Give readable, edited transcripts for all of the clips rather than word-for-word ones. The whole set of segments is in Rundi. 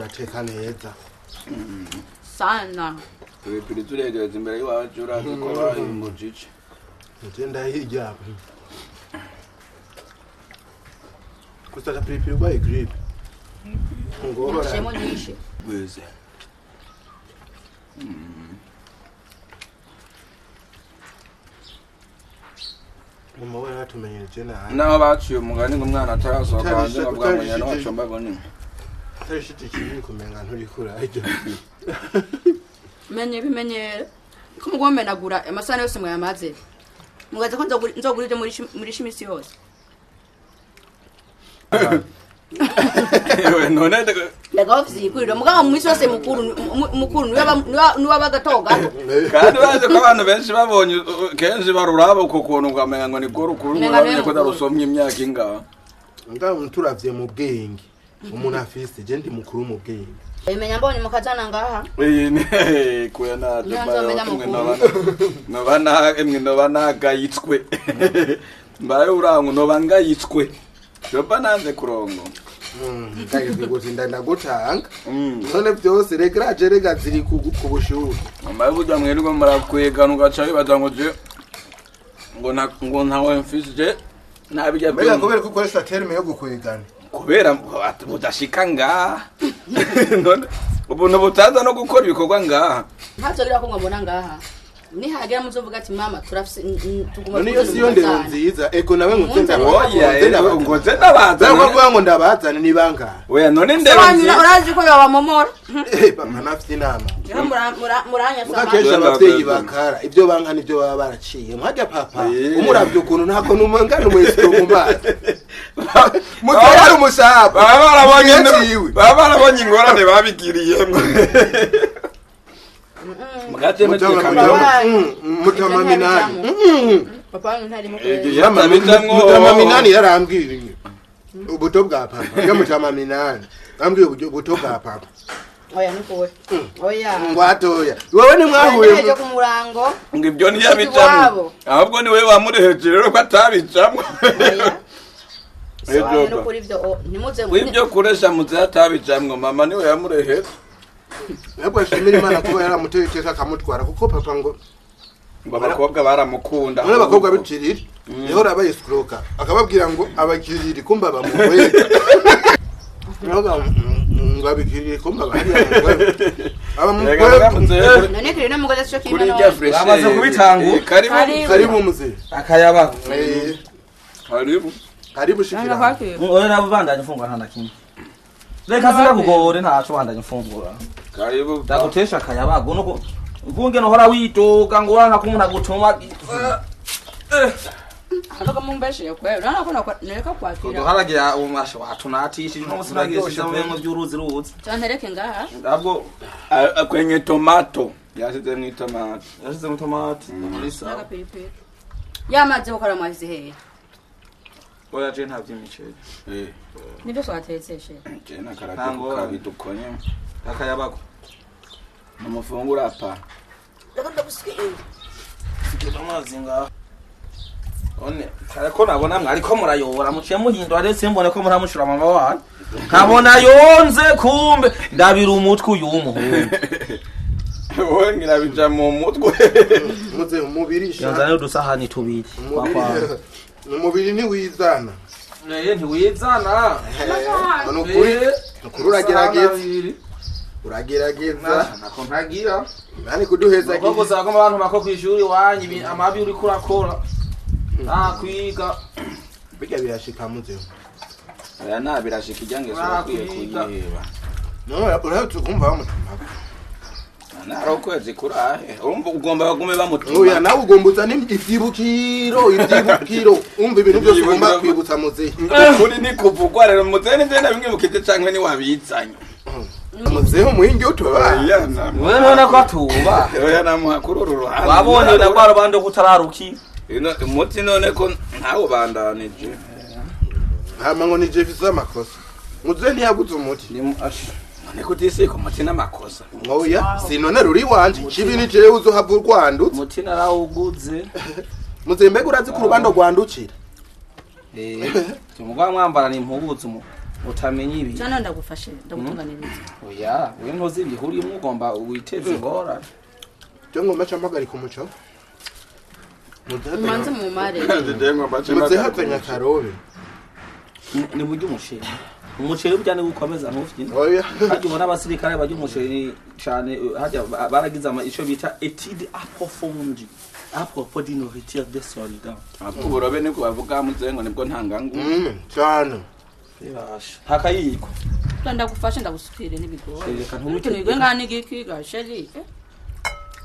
Urateka neza. Sana. Pilipili turegereza imbere y'iwacu, urazi ko bayimbujije. Nje ndayirya. Gusa agapiripiri urwaye grippe. Ngorane. Shemo nyinshi. Gweze. Mama we yaratumenyereje nabi. Naho baciye umugani ngo umwana atarasohoka hanze ngo bwa munyana Utarishije- wacu mbabone. Utarishije ikinini kumenga nturiko urarya. Menye bimenyere. Ko mugomba menagura amasahani yose mwayamaze. Mugaze ko nzogura ibyo muri shimisi yose. Ewe, none Ndaga ofisi yikurira mugabo mu minsi yose mukuru mukuru niwe aba gato gato. Kandi urazi ko abantu benshi babonye kenshi baruraba uko kuntu ukamenya ngo ni rwo rukuru, ngo Umenga uramenye niwe ko mukuru. utarusomye imyaka ingahe. Ngaho turavye mu bwenge. Umuntu afise je ndi mukuru mu bwenge. Imenya mbonye mukazana ngaha. Iyi ni kuya na Niyo nzomenya mukuru. Noba na emwe noba nagayitswe. Mbaye urango noba ngayitswe. Joba nanze kurongo. Ndagize kuti ndagutanga. Mm. None byose regaraje rega ziri ku bushuhe. Mbaye burya mwirirwa murakwegana ugaca wibaza ngo je ngo nta ngo ntawe mfise je nabijya Mbega byo kubera ko ukoresha terme yo gukwegana. Kubera budashika ngaha. None ubuntu butaza no gukora ibikorwa ngaha. Ntazogira ko ngomona ngaha. Nihagera muzovuga ati mama turafise tuguma None iyo siyo ndero nziza, ego nawe ngo nze ndabaza. Oya, Nze ngo nze ndabaza. ndabaza. Kuvuga ngo ndabazane ni bangahe? Oya, none ndero Sobanura nziza. urazi ko yobamomora. Eh, papa nafite inama. Muranya Muga sama. kenshi Nze abavyeyi ndabaza. bakara ibyo banka nibyo baba baraciye. Mwajya papa, Eh. umuravye ukuntu ntako numangana umwesito mu mazi. Muteye ari umushaba. Baba barabonye Mugenzi baba barabonye ingorane babigiriyemo. Mugate Mutama muteka. Mutama minani. Papa wanyu ntarimo Eh, kwera. yatabijamwo. Mutama minani yarambwiye. Ubuto bwa papa. Ya mutama minani. Ambwiye ubuto bwa papa. Oya nikuwe. Oya. Ngwatoya. Wewe ni mwahuye. Mwahuye ku murango. Ngo ibyo ntiyabijamwo. Iwabo. Ahubwo ni we wamureheje rero ko atabijamwo. Oya. Eh, Sobanura Joba. kuri ibyo ntimuze W'ibyo kuresha muze atabijamwo, mama niwe yamureheje. Ntabwo ashimira Imana kuba yaramuteye iteka akamutwara kuko papa ngo Ngo abakobwa baramukunda. none abakobwa b'ikiriri yahora abayisikuroka akababwira ngo abakiriri kumba bamukwega. Navuga ngo abikiriri kumba bahariya Rega muramutse. abamukwega. None kiri no mugozi cyo Kuri kimwe. irya fresh. Bamaze kubitangura. Karibu. Karibu. Karibu mzee. Akayaba. Eh, Karibu. karibu shikira. Oya nabo bandanye mfungura nta na kimwe. Reka sindakugore ntaco bandanye mfungura. Karibu. Ndagutesha akayabago nuko kunge nohora widoga ngo wanka ko umuntu agutuma. Atoka mumbeshe kwe. Urabona ko nereka kwakira. Duharagira umasho watunatishije no musinagisha mu by'uruzi ruzi. Cyantereke ngaha. Ahubwo Kwenye tomato. Yasize mu itomati. yashize mu tomati muri sawa. N'agapiripiri. Yamaze gukora mwahize hehe? Oya je nta by'imiceri. Eh. Nibyo twatetse she. Je na karate Ntango. kabidukonye. Akayabago. Namufungura pa. Reka ndagusikiye. Sigeba amazi ngaho. One karako nabona mwariko murayobora muciye muhindura ndetse mbone ko muramushura mama wanyu. Nkabona yonze kumbe ndabira umutwe uyu w'umuhungu. Wowe ngira bija mu mutwe. Muze umubiri sha. Yanzane udusahani tubiri. Umubiri. Umubiri ni wizana. Eh ntiwizana. None ukuri ukuri uragerageza. Uragerageza. Nako ntagira. Nani kuduheza Nuko gusa ko abantu bako kwishuri wanyu amabi uriko urakora. Nta kwiga. Bijya birashika muze. Oya nta birashika ijya ngeso bakwiye kuyiheba. None urahetse kumva bamutuma. Nari ukwezi kurahe. Urumva ugomba bagume bamutuma. Oya nawe ugomba uzane ivyibukiro, ivyibukiro. Umva ibintu byose ugomba kwibutsa muze. Ukuri ni kuvugwa rero muze ni nje nabimwibukije canke ni wabizanye. Muzehe umuhingi utuba. Oya na. Wewe none ko atuba. Oya namuha kuri uru ruhande. Wabonye na rwa rubande ko utararuki. Ino umuti none ko ntawubandanije. Hama ngo ni Jeff amakosa. Muzehe ntiyaguze umuti. Ni asha. None kutisika umuti n'amakosa. Oya sinone ruri wanje kibi ni jewe uzohava urwandutse. Umuti narawuguze. Muzehe mbega urazi ko urubando rwandukira. Eh, tumugwa mwambara ni impuzu mu. Utamenya ibi. Jana ndagufashe, ndagutunganiriza. Oya, we ntuzi ibihuriyemo, ugomba witeze ingorane. Cyo ngomba campagarika umuco. Umanze mu mare. Muzehatanya akarobe. Ni burya umuceri. Umuceri burya ni ukomeza ntufye. Oya. Harya ubona abasirikare barya umuceri cane, harya baragize ico bita étude approfondie à propos d'une nourriture des soldats. Uburobe nibwo bavuga muzengo nibwo ntangangu. Cyane. Bibasha. Ntakayiko. Ndagufashe, ndagusukire n'ibigori. Reka ntubite. Utuntu bigwe ngaha n'igiki ga chéri.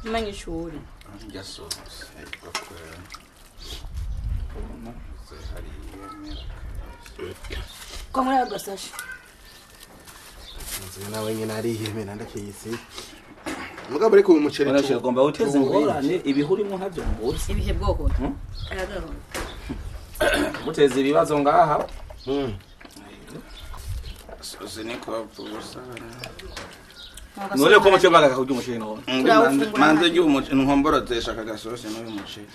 Umenya ishuri. Ndya sose. Ko muri ayo gasashe. Muzehe nawe nyine arihemera ndakiyisi. Mugabo ariko uyu muceri None ugomba witeze ingorane, ibihurimo ntabyo mbuzi. Ibihe bwoko. Muteze ibibazo ngaha. Sose niko bavuga. None ko mucyo bwaga kurya umuceri none. Manze rya umuceri nkomborozesha aka gasosi n'uyu muceri.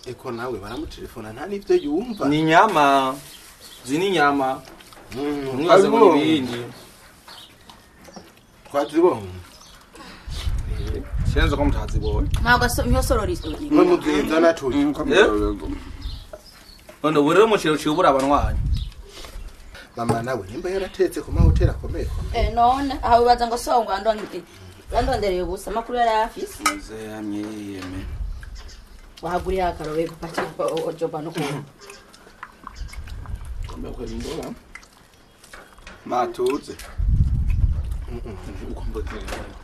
Eko nawe baramutelefona nta n'ivyo yumva. Ni inyama. Zini inyama. Mwibaze ngo ibindi. Twazibonye. Sinzi ko mutazibonye. Ntabwo nyosorori. Mwe muziza natuye. None ubu rero umuceri uciye ubura abanywanyi. Mama nawe nimba yaratetse ku mahoteli akomeye. None aho bibaza ngo so ngo andondereye ubusa amakuru yari afise. Muze yamye yiyeme. Wahaguriye akarobe gupakira ojoba no kuba. Ngomba kwera imboga. Matuze. Ugomba kwera imboga.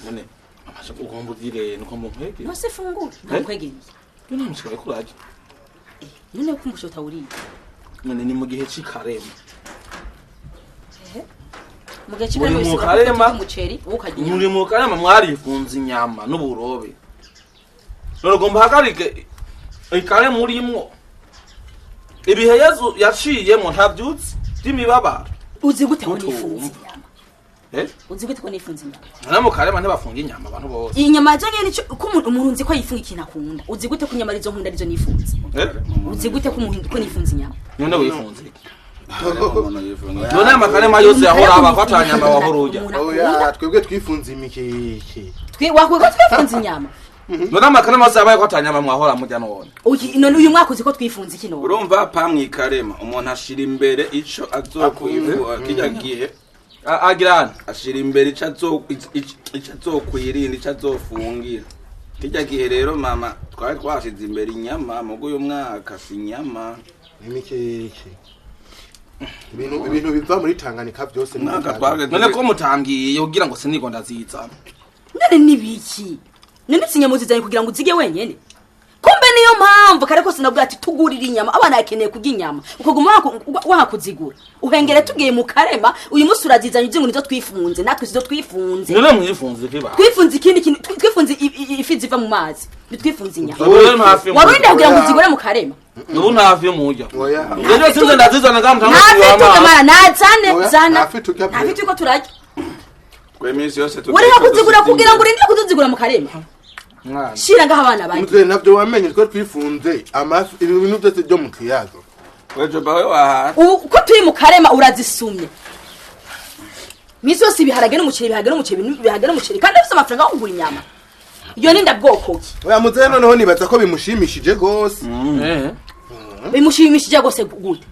None amasha ugomba ugire nuko mu nkwege. Nose fungura. Nkwege. Yo nta mushikare kuraje. None kumbusha utawuriye. None ni mu gihe c'ikarema. Mu gihe c'ikarema Muri mu umuceri ukarya. Muri mu karema mwarifunze inyama n'uburobe. None ugomba hagarike ikarema urimwo. Ibihe Yezu yaciyemo ntavyutse by'imibabaro. Uzi gute ko nifunze inyama? Uzi gute ko nifunze inyama? None mu karema ntibafunga inyama abantu bose. Inyama je nyene ico ko umuntu nzi ko yifunga ikintu akunda. Uzi gute ko inyama arizo nkunda arizo nifunze? Uzi gute ko umuntu ko nifunze inyama? None wifunze iki? None amakarema yose yahora aba kwatanyama wahora urya. Oya, twebwe twifunze imikeke. Twe wakwego twifunze inyama. None amakarema yose yabaye kwatanyama mwahora murya none. None uyu mwaka uzi ko twifunze iki none? Urumva pa mwikarema umuntu ashira imbere ico azokwivuga kijya gihe. Agirana ashira imbere ico azokwirinda ico azofungira. Kijya gihe rero mama twari twashize imbere inyama mugo uyu mwaka si inyama. Imikeke. Ibintu biva muri Tanganyika byose none ko mutangiye kugira ngo siniko ndaziza. None nibiki? None sinyama zizanye kugira ngo uzige wenyene. Kumbe niyo mpamvu kare ko sinabwo ati tugurira inyama abana yakeneye kurya inyama ukaguma wakuzigura. Uhengere tugiye mu karema uyu munsi urazizanye uzi ngo nizo twifunze natwe sizo twifunze. None mwifunze kiba. Twifunze ikindi kintu twifunze ifi ziva mu mazi. Nitwifunze inyama. Warundi kugira ngo uzigure mu karema. Nubu nta fi mujya. Oya. Rero sinze ndazizana ngamutanga. Nta fi tugamara nazane zana. Nta fi turya. Nta fi turiko turarya. Kwe minsi yose Uri kuzigura kugira ngo urinde kuzigura mu karema. Shira ngaha abana banje. Mzee navyo wamenye twe twifunze amafi ibintu byose byo mu kiyago. Wejo bawe waha. Uko turi mu karema urazisumye. Misi yose ibiharage n'umuceri ibiharage n'umuceri ibiharage n'umuceri kandi ufite amafaranga yo kugura inyama. Iyo ni ndabwoko ki? Oya mzee noneho nibaza ko bimushimishije gose. Bimushimishije gose gute?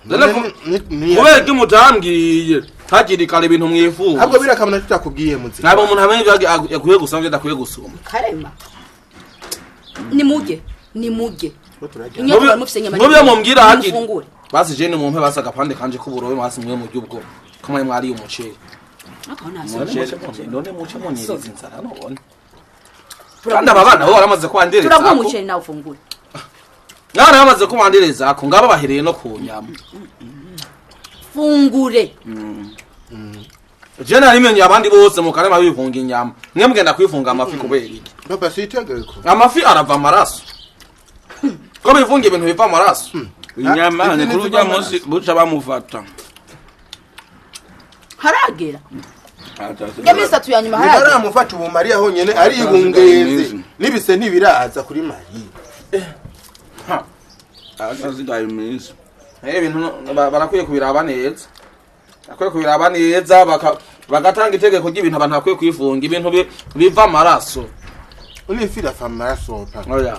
Kubera ko mutambwiye hakiri kare ibintu mwifuza. Ahubwo birakamana tutakubwiye mzee. Ntabwo umuntu amenye ibyo akwiye gusoma ibyo adakwiye gusoma. Karema. Nimuge, nimuge. Mubyo mumbwira hakiri. Basi je ni mumpe basi agapande kanje k'uburobe basi mwe mu by'ubwo. Kamwe mwari umuceri. None muce munyiriza inzara none. Kandi aba bana bo baramaze kwandereza. Turaguha umuceri nawe ufungure. Nara bamaze kubandereza ko ngaba bahereye no ku nyama. Fungure. Je narimenye abandi bose mu karema bifunga inyama. Mwe mugenda kwifunga amafi kubera iki? Papa sitegeko. Amafi arava amaraso. Ko bifunga ibintu biva amaraso. Inyama ni kuri urya munsi buca bamufata. Haragera. Yamisa tuyanyuma haragera. Baramufata ubu Mariya honyene ari ibungeze. Nibise ntibiraza kuri Mariya. Arasigaye iminsi. Ibintu barakwiye kubiraba neza, bakwiye kubiraba neza, bagatanga itegeko ry'ibintu abantu bakwiye kwifunga, ibintu biva amaraso. Unifi irafa amaraso pa. Oya.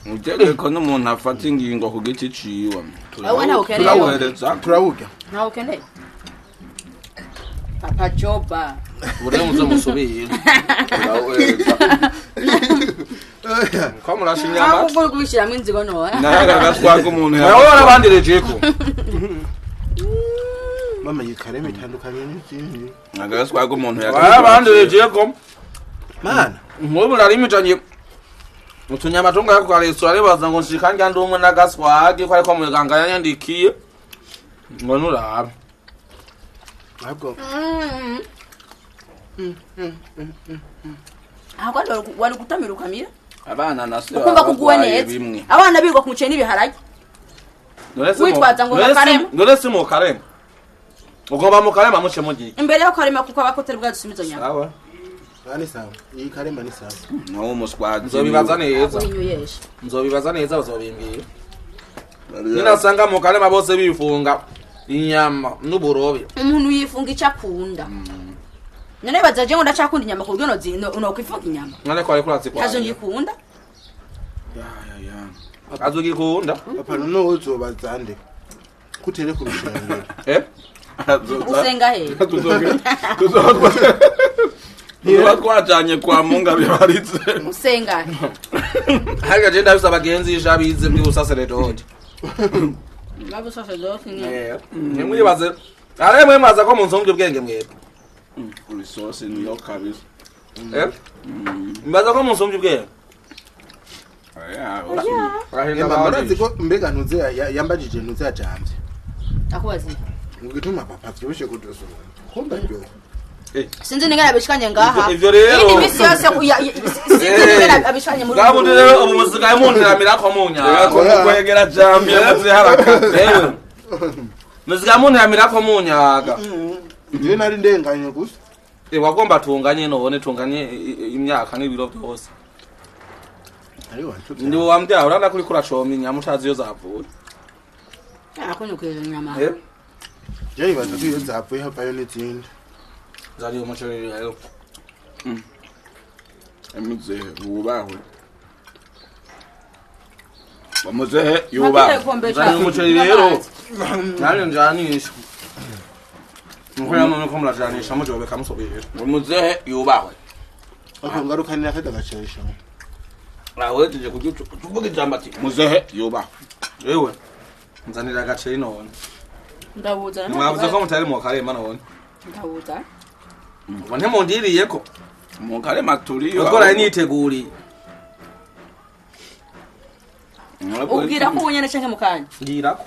Itegeko n'umuntu afata ingingo ku giti ciwe. Wowe ntawe ukeneye. Turawuhereza. Turawurya. Ntawe ukeneye papa joba. Ubu rero muze musubire. Turawuhereza. Ko murasha inyama. Ntabwo uri kubishyiramo inzigo none. Nawe umuntu Nawe warabandirejeko. Mama, iyi karema itandukanye n'izindi. Agaswaga umuntu Warabandirejeko. Mana. Nk'ubu narimijanye utunyama tungahe ku karesitora, aribaza ngo nshika ndya ndi umwe n'agaswagi ko ariko muganga yanyandikiye ngo nurabe. Ahubwo Ahubwo wari gutamira ukamira. Abana na se ukumva baba kuguwe barwaye neza. bimwe. Abana birirwa ku muceri n'ibiharage. None se mu- Witwaza ngo none se- bakarema. None se mu karema, ugomba mu karema muce mugiye. Imbere yo karema kuko abakoteri bwadusumiza izo nyama. Sawa. Ah, ni sawa, iyi karema ni sawa. Nawe umuswazi. Nzobibaza neza. Uhinyuyesha. Nzobibaza neza, bazobimbwira. Ninasanga mu karema bose bifunga inyama n'uburobe. Umuntu yifunga icyo akunda. None bazaje ngo ndacakunda inyama ku buryo nokwifunga inyama? None ko ariko urazikwaye. Ntazo ngikunda. Azugikunda. Papa, noneho uzobaza nde kutere ku rushengero? Eh. Usenga he? Tuzoba twajanye kwa munga bibaritse. Usenga he? Harya je ndafise abagenzi isha bize by'ubusaseredoti. Babusaseredoti ni Ntimwibaze are mwe mwaza ko munsumbya ubwenge mwebwe. Urisosi niyo kabisa. Eh, mbaza ko munsumbya ubwenge. Emma, murazi ko mbega ntuze yambajije ntuze yajamvye Akubazi. ngo igituma papa avyibushe kudusura kumba ryo. Sinzi ningana abishikanye ngaha. Ivyo rero. Iyindi minsi yose sinzi ningana abishikanye muri. Bwabundi rero ubu musigaye munteramirako munyaka. Ko kwegera jambi yavuze harakaze. Ewe, musigaye munteramirako munyaga. Njye nari ndenganye gusa. Eh, wagomba tunganye none tunganye imyaka n'ibiro byose. Ariko wantutse. Ndi wambyaho urabona ko uriko uracoma inyama utazi iyo zavuye. Akunyukije inyama. Eh. Njye nibaza ko iyo zapfuye havayo n'izindi. Zari umuceri rero. Muzehe wubahwe, bamuzehe yubahwe. Zari umuceri rero nanjye njanisha nuko rero none ko murajanisha mujobeka musubira. Umuzehe yubahwe. Ariko ngarukanira kada gacerisha. Awejeje kuvuga ijambo ati muzehe yubahwe. Ewe, nzanira agaceri none. Ndabuza. Mwavuze ko mutari mu karema none. Ndabuza. Ubu ntimundiriyeko. Mu karema turiyo. Ubwo nari niteguriye. Ubwira ko ubunyene canke mukanya. Ngirako.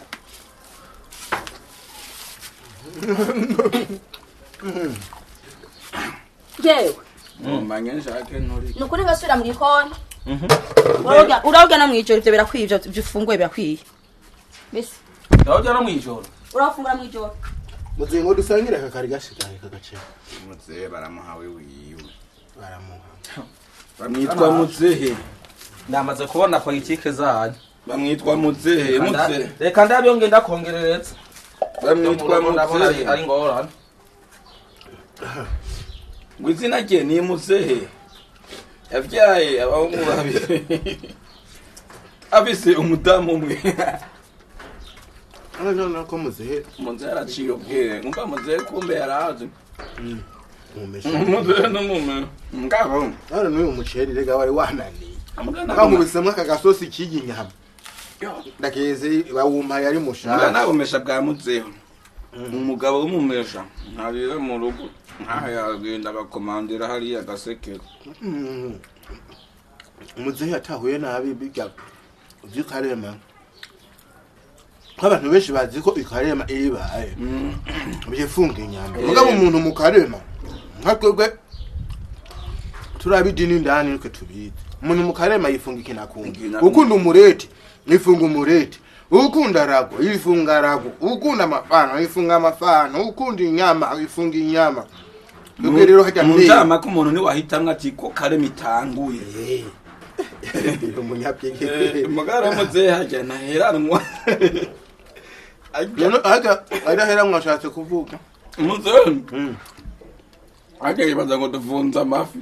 Yewe. Manye nshake nturi. Ni ukuri ngasubira mu gikoni. Urarya no mw'ijoro, ivyo birakwiye, ivyo ufunguye birakwiye. Mbese Ndawurya no mwijoro. urafungura mw'ijoro. Muzehe, ngo dusangire aka kari gashigaye kagaceri. Muzehe baramuhawe wiwe. Baramuha. Bamwitwa muzehe. Ndamaze kubona politike zanyu. Bamwitwa muzehe, muzehe. Reka ndabyo ngenda kongerereza. Bamwitwa Ndabona muzehe. ari ngorane. Ngo izina rye ni muzehe, yavyaye abahungu babiri, afise umudamu umwe. Hano none ko muzehe Muzehe araciye ubwenge, umva muzehe kumbe yarazi. Mumesha. Muzehe n'umume ngabo. Hano n'uyu muceri rega wari wananiye. Amugana. Kankubisemo aka gasosi k'iyi nyama. Ndakeze bawumpaye ari mushasha. Nabumesha bwa muzehe, umugabo w'umumesha ntarira mu rugo, nkaho yagenda agakomandira hariya agasekera. Muzehe yatahuye nabi bijya vy'ikarema, ko abantu benshi bazi ko ikarema iyo ibaye byifunga inyama. Mugabo umuntu mu karema nka twebwe turaba idini indani nitwe tubizi, umuntu mu karema yifunga ikintu akunda. Ikintu. Ukunda umureti yifunga umureti, ukunda rago yifunga rago, ukunda amafana yifunga amafana, ukunda inyama yifunga inyama. Twebwe rero hajya Mu mbere njama ko umuntu niwahitamwo ati ko karema itanguye. Umunyabwenge. Mugara muzehe harya ntaheranwa. None arya arahera mwashatse kuvuga. Muzehe harya yibaza ngo dufunze amafi.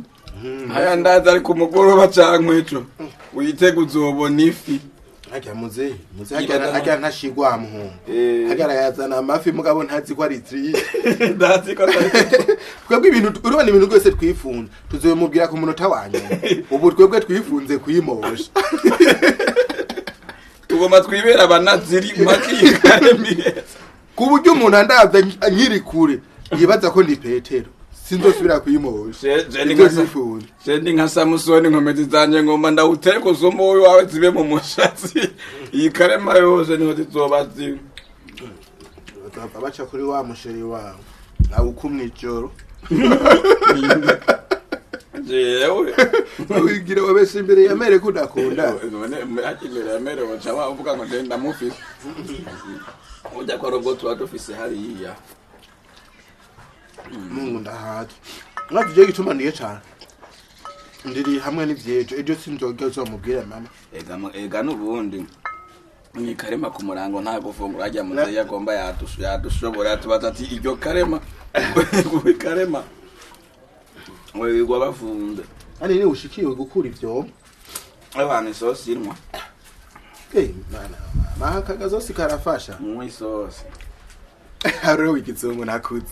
Haya ndazi ari ku mugoroba canke ejo witega uzobona ifi. Harya muzehe, muzehe harya harya ntashigwa muhungu. Eh. Harya arayazana amafi mugabo ntazi ko ari triye. Ndazi ko atari. Twebwe ibintu urabona ibintu rwose twifunze tuzobimubwira ku munota wa nyuma. Ubu twebwe twifunze kuyimosha. Tugomba twibera abanaziri makikaremiheza. Ku buryo umuntu andavye nkiri kure yibaza ko ndi Petero, sinzosubira kuyimosha. Ibyo nifunze. Jendi nka Samusoni, nkomezi zanje ngomba ndawuteka usumba wowe wawe zibe mu mushatsi. Iyi karema yose niho zizoba ziri. Bazava baca kuri wa musheri wawe awukumwa ijoro. Jewe wigira wabesha imbere ya mere ko udakunda. None imbere ya mere waca wavuga ngo ndenda mufise ujya ko ari ubwo tuba dufise hariya. Mungu ndahaze mwazi je gituma ndiye cane ndiri hamwe n'ivyejo ejo sinzogera uzomubwira mama. Ega n'ubundi ni karema ku murango nta gufungura hajya muzeyi agomba yadushobora tubaza ati iryo karema karema wigwa bafunze. Ani ni ushikiwe gukura ivyombo. Abantu isosi inwa. Eh, mana mahaka gazosi karafasha. Munywa isosi. Hariho igizungu nakuze.